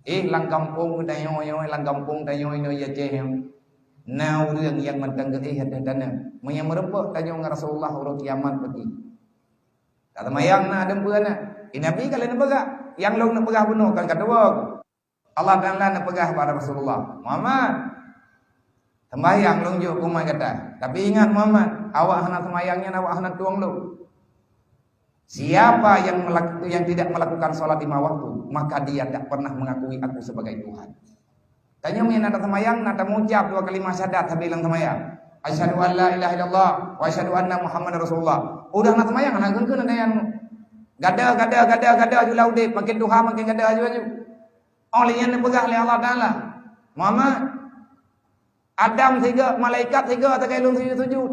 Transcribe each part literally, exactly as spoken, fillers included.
Eh, lam gampông tanyoe, lam gampông tanyoe, nyoe Aceh nyoe, na ureuëng nyang mantong geuéh ateueh tanoh. Meunyoe meurumpok tanyoe ngon Rasulullah uroe kiamat peuti. Ka seumayang na, dum peue na. Eh, Nabi ka lheueh neupeugah, nyang lôn neupeugah bunoe kan ka tuwoe. Allah Taala neupeugah bak Rasulullah, "Muhammad, seumayang lôn jok keu umat gata. Tapi ingat Muhammad, awak hana seumayang nyan awak hana tueng lôn. Siapa yang melak-, yang tidak melakukan salat lima waktu, maka dia tak pernah mengakui aku sebagai Tuhan." Tanyoe meunyoe na taseumayang, na tamucab dua kalimah syahadat sabe lam seumayang. "Asyhadu an la ilaha illallah wa asyhadu anna Muhammadar Rasulullah." Udah na seumayang, hana geukheun-kheun ata nyan. Gada, gada, gada, gada aju lam udeb, makin tuha makin gada aju-aju. Óh lheueh nyan neupeugah lé Allah Taala, "Muhammad, Adam sigoe, malaikat sigoe takai lôn sujud-sujud.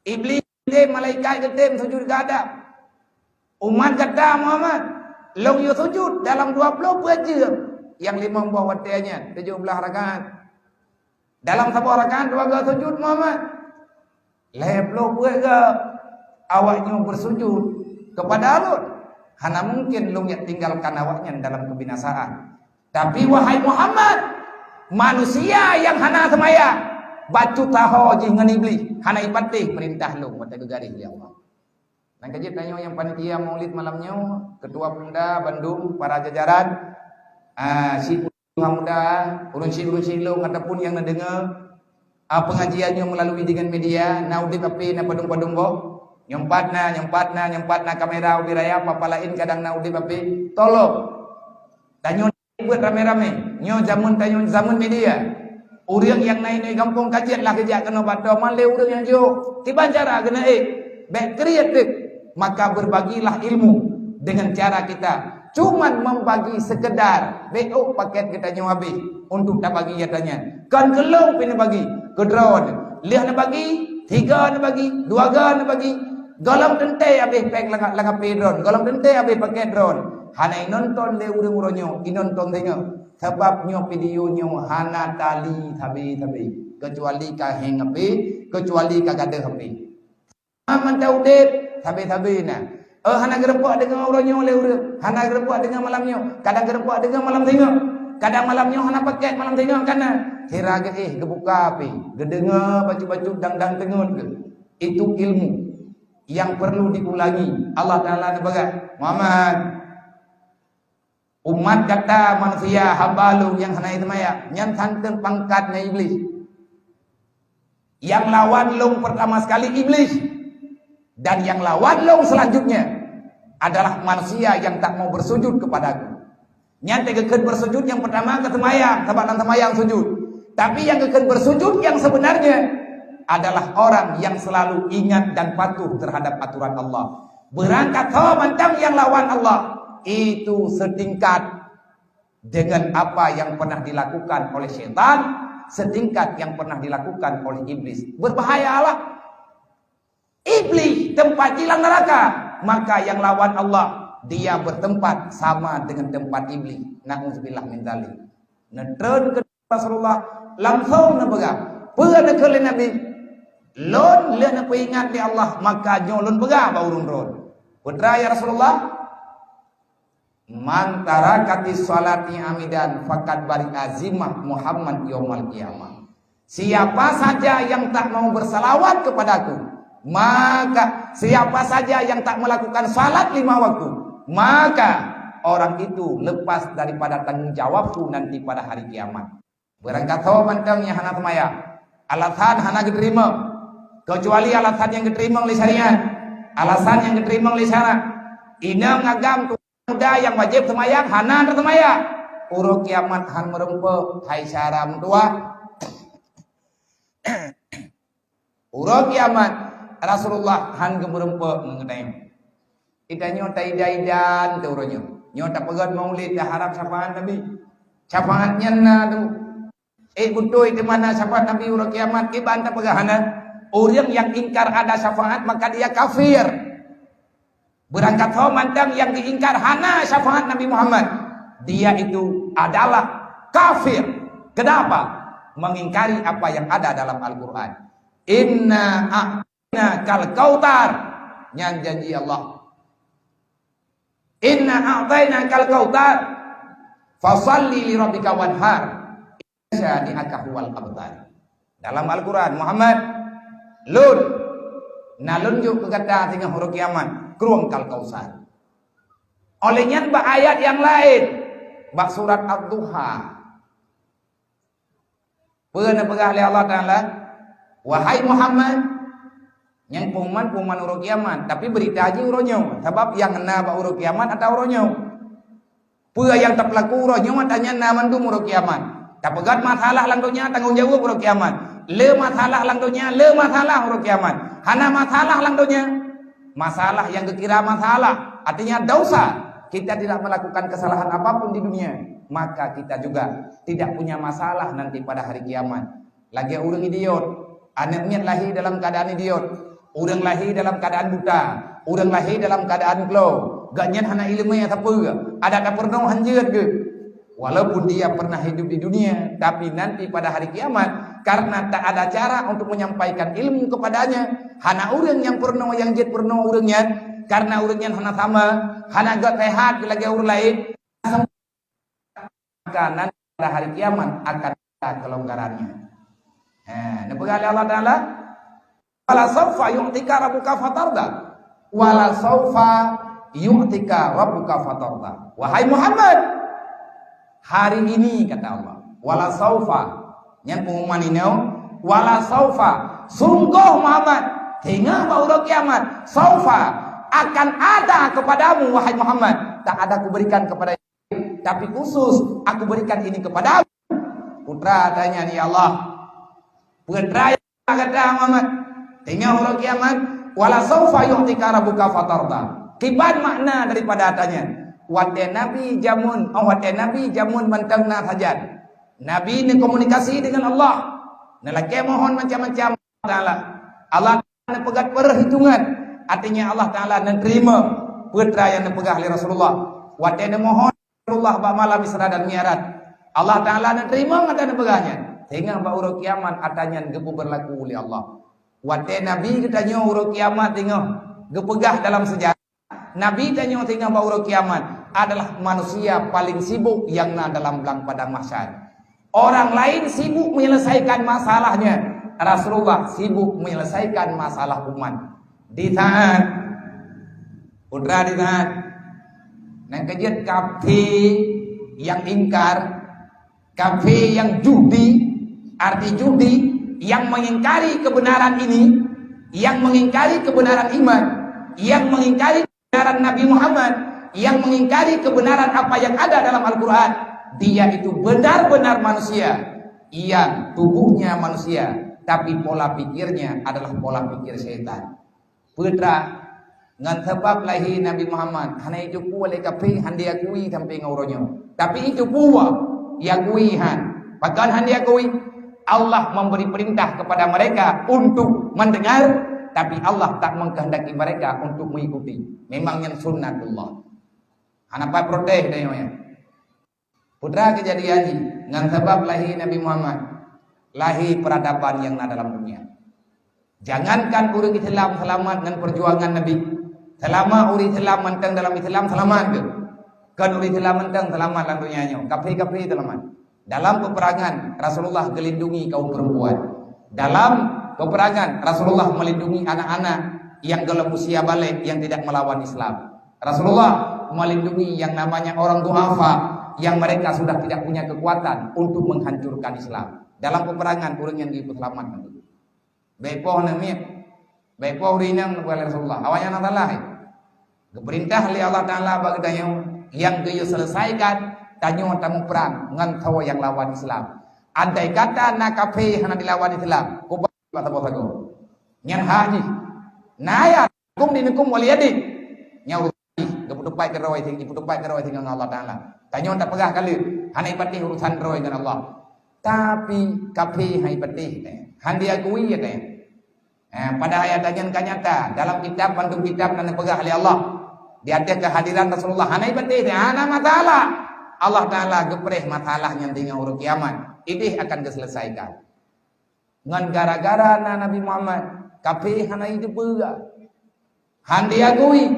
Iblih geutem, malaikat geutem sujud keu Adam. Umat gata Muhammad, lôn yue sujud dalam dua ploh peuet jeuem, nyang limong boh watée nyan, tujoh blaih rakaat. Dalam saboh rakaat dua goe sujud Muhammad. Lhée ploh peuet goe awaknyoe beusujud keupada lôn. Hana mungken lôn jak tinggalkan awaknyan dalam keubinasaan. Tapi wahai Muhammad, manusia nyang hana seumayang, bacut saho jih ngon Iblih, hana jipatéh peurintah lôn watée geugaréh lé Allah." Nyang ka jeuet tanyoe nyang panitia maulid malam nyoe, ketua pemuda bandum, para jajaran, ah, si muda, ureuëng syik-ureuëng syik lôn ataupun nyang neudeungoe, ah, pengajian nyoe melalui dengan media, na udeb ape, na padum-padum boh. Nyoe pat na, nyoe pat na, nyoe pat na kamera ubé raya, papa laén kadang na udeb ape. Tolong. Tanyoe buet ramé-ramé. Nyoe jameun tanyoe jameun media. Ureuëng nyang na inan gampông ka jeuet lah geujak keunoe bak droe, man lé ureuëng nyang jiôh. Kiban cara keuneuk ék, bék kriet teuk. Maka berbagilah ilmu dengan cara kita cuman membagi sekedar bék ôk paket geutanyoe habéh untuk tabagi gata nyan. Kon keu lôn pih neubagi, keu droeneuh. Lheueh neubagi, tiga neubagi, dua ga neubagi. Gohlom teuntée habéh péng lam, lam HP droeneuh, gohlom teuntée habéh paket droeneuh. Hana inonton lé ureuëng uroe nyoe, inonton singoh. Sabab nyoe video nyoe hana tali sabe-sabe, keucuali ka héng HP, keucuali ka gadôh HP. Mantong udeb sabe-sabe na. Eh, hana geureumpok deungoe uroe nyoe lé ureuëng, hana geureumpok deungoe malam nyoe, kadang geureumpok deungoe malam singoh, kadang malam nyoe hana paket malam singoh kana. Sira geuéh geubuka HP, geudeungoe bacut-bacut dang-dang teungeut geuh. Itu ilmu yang perlu diulangi. Allah Taala neupeugah, "Muhammad, umat gata manusia hamba lôn nyang hana seumayang, nyan santeueng pangkat ngon Iblih. Nyang lawan lôn pertama sekali Iblih, dan nyang lawan lôn selanjutnya adalah manusia yang tak mau bersujud kepada-Ku." Nyan teugeukheun bersujud nyang pertama keu seumayang, sabab lam seumayang sujud. Tapi nyang geukheun bersujud nyang sebenarnya adalah orang yang selalu ingat dan patuh terhadap aturan Allah. Beurangkat ho mantong nyang lawan Allah, itu setingkat dengan apa yang pernah dilakukan oleh syaitan, setingkat yang pernah dilakukan oleh iblis. Berbahayalah. Iblih tempat jih lam neuraka, maka nyang lawan Allah, dia bertempat sama dengan tempat Iblih. Na'udzubillah min dzalik. Neutreun keu Rasulullah, langsong neupeugah, peue neukheun lé Nabi? Lôn lheueh neupeuingat lé Allah, maka nyoe lôn peugah bak ureuëng droe. Peue teuma ya Rasulullah? "Man tarakatis sholati amidan faqad bari'a zimmah Muhammad yaumal qiyamah." Siapa saja yang tak mau bersalawat kepadaku, maka siapa saja yang tak melakukan salat lima waktu, maka orang itu lepas daripada tanggung jawabku nanti pada hari kiamat. Beurangkat ho mantong nyang hana seumayang, alasan hana geuteurimong, keucuali alasan nyang geuteurimong lé syariat, alasan nyang geuteurimong lé syarak. Inong agam tu muda nyang wajéb seumayang hana teuseumayang. Uroe kiamat han meurumpok, hai syara meutuwah. Uroe kiamat Rasulullah han geumeurumpok ngon geutanyoe. Geutanyoe taida-idan teuh uroe nyoe. Nyoe tapeugét maulid taharap syafaat Nabi. Syafaat nyan na tu. Eh, beutôi teuma na syafaat Nabi uroe kiamat, kiban tapeugah hana. Ureuëng nyang ingkar ada syafaat maka dia kafir. Beurangkat ho mantong nyang geuingkar hana syafaat Nabi Muhammad, dia itu adalah kafir. Kenapa? Mengingkari apa yang ada dalam Al-Quran. "Inna a'tainakal kautsar." Nyan janji Allah. "Inna a'tainakal kautsar." Fasalli li rabbika wanhar. Syani'aka huwal abtar. Dalam Al-Quran, Muhammad, lôn, na lôn jok keu gata singoh uroe kiamat, krueng Al-Kausar. Oleh nyan bak ayat nyang laén, bak surat Ad-Duha. Peue neupeugah lé Allah Taala? Wahai Muhammad, nyang pengumuman, pengumuman uroe kiamat, tapi berita jih uroe nyoe, sabab nyang na bak uroe kiamat ata uroe nyoe. Peue nyang tapeulaku uroe nyoe, ata nyan na mandum uroe kiamat. Tapeugöt masalah lam donya, tanggong jaweueb uroe kiamat. Le masalah lam donya, le masalah uroe kiamat. Hana masalah lam donya, masalah nyang geukira masalah, artinya dosa. Kita tidak melakukan kesalahan apapun di dunia, maka kita juga tidak punya masalah nanti pada hari kiamat. Lagèe ureueng idiot, aneuk miet lahé dalam keuadaan idiot, ureueng lahé dalam keuadaan buta, ureueng lahé dalam keuadaan klo, gobnyan hana ileumèe sapeue, adak tapeurunoe han jeuet geuh. Walaupun dia pernah hidup di dunia, tapi nanti pada hari kiamat, karena tak ada cara untuk menyampaikan ilmu kepadanya, hana ureueng nyang peurunoe nyang jeuet peurunoe ureueng nyan, karena ureueng nyan hana sama, hana göt sehat lagèe ureueng laén, maka nanti pada hari kiamat akan ada kelonggarannya. Ha, neupeugah lé Allah Taala, "Wala saufa yu'tika rabbuka fatarda." "Wala saufa yu'tika rabbuka fatarda." Wahai Muhammad, hari ini, kata Allah, "wala saufa," nyan pengumuman inoe, "wala saufa," sunggoh Muhammad, singoh bak uroe kiamat, "saufa," akan ada kepadamu, wahai Muhammad, tak ada kuberikan kepada, tapi khusus aku berikan ini kepadamu. Putra tanya, "Ya Allah, putra nyang gata Muhammad, singoh uroe kiamat, wala saufa yu'tika rabbuka fatarda." Kiban makna daripada ata nyan? Watèe Nabi jameun, oh, watèe Nabi jameun mantong na sajan, Nabi neukomunikasi dengan Allah, neulakèe mohon macam-macam. Taala. Allah Taala neupeugöt perhitungan, artinya Allah Taala neuteurimong peue nyang neupeugah lé Rasulullah. Watèe neumohon Rasulullah bak malam Isra dan Mi'raj, Allah Taala neuteurimong ata neupeugah nyan. Singoh bak uroe kiamat ata nyan geupeubeurlaku lé Allah. Watèe Nabi geutanyoe uroe kiamat singoh geupeugah dalam seujarah, Nabi tanyoe singoh bak uroe kiamat adalah manusia paling sibuk nyang na dalam blang padang mahsyar. Orang lain sibuk menyelesaikan masalahnya, Rasulullah sibuk menyelesaikan masalah umat. Di saat, putra, di saat nyang keujeuet kafé nyang ingkar, kafé nyang judi, arti judi, yang mengingkari kebenaran ini, yang mengingkari kebenaran iman, yang mengingkari kebenaran Nabi Muhammad, yang mengingkari kebenaran apa yang ada dalam Al-Quran, dia itu benar-benar manusia yang tubuhnya manusia, tapi pola pikirnya adalah pola pikir syaitan. Putra, ngon sabab lahé Nabi Muhammad, hana jiteupeue lé kafé, han diakui sampai ngon uroe nyoe. Tapi jiteupeue, diakui han. Pakon han diakui? Allah memberi perintah kepada mereka untuk mendengar, tapi Allah tak mengkehendaki mereka untuk mengikuti. Memang nyan sunnatullah. Hana pat protes tanyoe nyan. Putra, keujadian jih, ngon sabab lahé Nabi Muhammad, lahé peuradaban nyang na dalam dunia. Jangankan ureueng Islam seulamat ngon peujuangan Nabi, seulama ureueng Islam mantong dalam Islam seulamat geuh. Kon ureueng Islam mantong seulamat lam dunia nyoe, kafé-kafé seulamat. Dalam peperangan, Rasulullah geulindungi kaum perempuan. Dalam peperangan, Rasulullah melindungi anak-anak yang dalam usia baligh yang tidak melawan Islam. Rasulullah melindungi yang namanya orang duafa yang mereka sudah tidak punya kekuatan untuk menghancurkan Islam. Dalam peperangan, ureueng nyan geupeuseulamat. Bèk poh aneuk miet, bèk poh ureueng inong, neupeugah lé Rasulullah. Awaknyan na salah, eh. Geupeurintah lé Allah Taala bak geutanyoe, nyang geuyue selesaikan, tanyoe tamuprang ngon soe nyang lawan Islam. Andai kata na kafé hana dilawan Islam, kuba saboh sagoe. Nyan hak jih. Na ayat, "Lakum dinukum waliyadin." Nyan urusan jih, geupeutupat keudroe, geupeutupat keudroe ngon Allah Taala. Tanyoe tapeugah ka lheueh, hana ipatéh urusan droe ngon Allah. Tapi kafé han ipatéh, han diakui, ya, teuh. Eh, padahai ata nyan ka nyata. Dalam kitab, bandum kitab na neupeugah lé Allah, di ateueh keuhadiran Rasulullah, hana ipatéh, hana masalah. Allah Taala geupreh masalah nyan deungon uroe kiamat. Idéh akan geuselesaikan. Ngon gara-gara na Nabi Muhammad, kafé hana jiteupeue. Han diakui,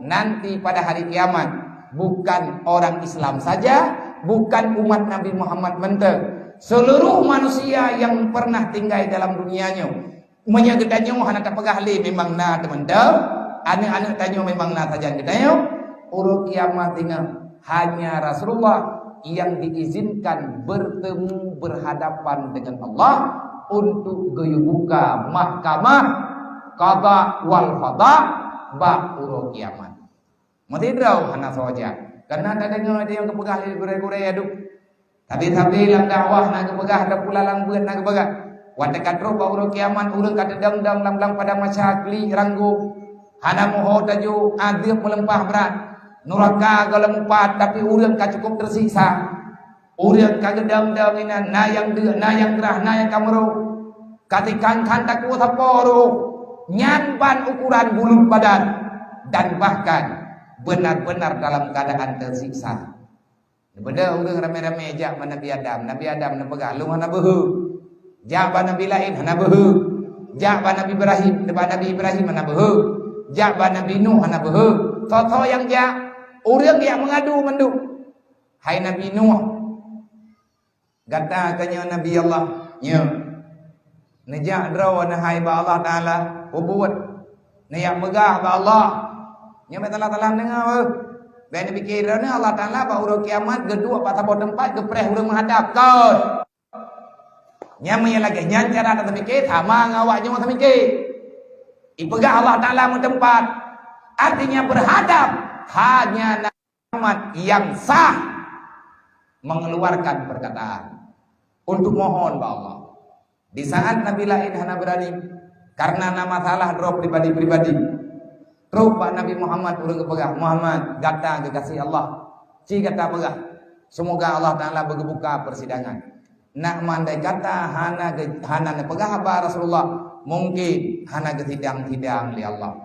nanti pada hari kiamat, bukan orang Islam saja, Bukan umat Nabi Muhammad mantong. Seluruh manusia yang pernah tinggai dalam dunia nyoe. Meunyoe geutanyoe hana tapeugah lé, memang na teumantong. Aneuk-aneuk tanyoe memang na sajan geutanyoe. Uroe kiamat ingat, hanya Rasulullah yang diizinkan bertemu berhadapan dengan Allah untuk geuyue buka mahkamah qada wal qada bak uroe kiamat. Meusidroe hana soe jak. Kana tadeungoe ada nyang geupeugah lé gurée-gurée, aduh. Tapi-tapi lam dakwah na geupeugah, ada pula lam beuet na geupeugah. Watée ka trok bak uroe kiamat, ureuëng ka teudong-dong lam, lam padang mahsyar, klik ranggôh. Hana meuho tajok, adeueb meuleumpah brat. Nuraka gohlom mupat, tapi ureuëng ka cukup teusiksa. Ureuëng ka geudong-dong inan, na nyang deuk, na nyang grah, na nyang ka meurôh. Ka tikhan-khan takue sapo roh. Nyan ban ukuran bulut badan. Dan bahkan benar-benar dalam keadaan teusiksa. Neubeudôh ureuëng ramé-ramé jak bak Nabi Adam. Nabi Adam neupeugah, "Lôn hana beuhe." Jak bak nabi laén, hana beuhe. Jak bak Nabi Ibrahim, bak Nabi Ibrahim hana beuhe. Jak bak Nabi Nuh hana beuhe. Soe-soe nyang jak, ureuëng nyang meungadu mandum. Hai Nabi Nuh, gata ka nyoe Nabi Allah, nyoe. Neujak droe neuhai bak Allah Taala, peubuet. Neujak peugah bak Allah. Nyoe bèk salah-salah neudeungoe. Bèk neupike droeneuh Allah Taala bak uroe kiamat geuduek bak saboh teumpat geupreh ureuëng meuhadab. Kon. Nyan meunyoe lagèe nyan cara taseumike, sama ngon awak nyoe seumike. Ipeugah Allah Taala meuteumpat. Artinya berhadap hanya Muhammad yang sah mengeluarkan perkataan untuk mohon bak Allah. Di saat nabi laén hana beurani, karena na masalah droe pribadi-pribadi, trok bak Nabi Muhammad ureuëng geupeugah, "Muhammad, gata geugaséh Allah. Ci gata peugah, semoga Allah Taala beugeubuka persidangan." Nak mandai gata hana ge-, hana neupeugah haba Rasulullah, mungkin hana geusidang-sidang lé Allah.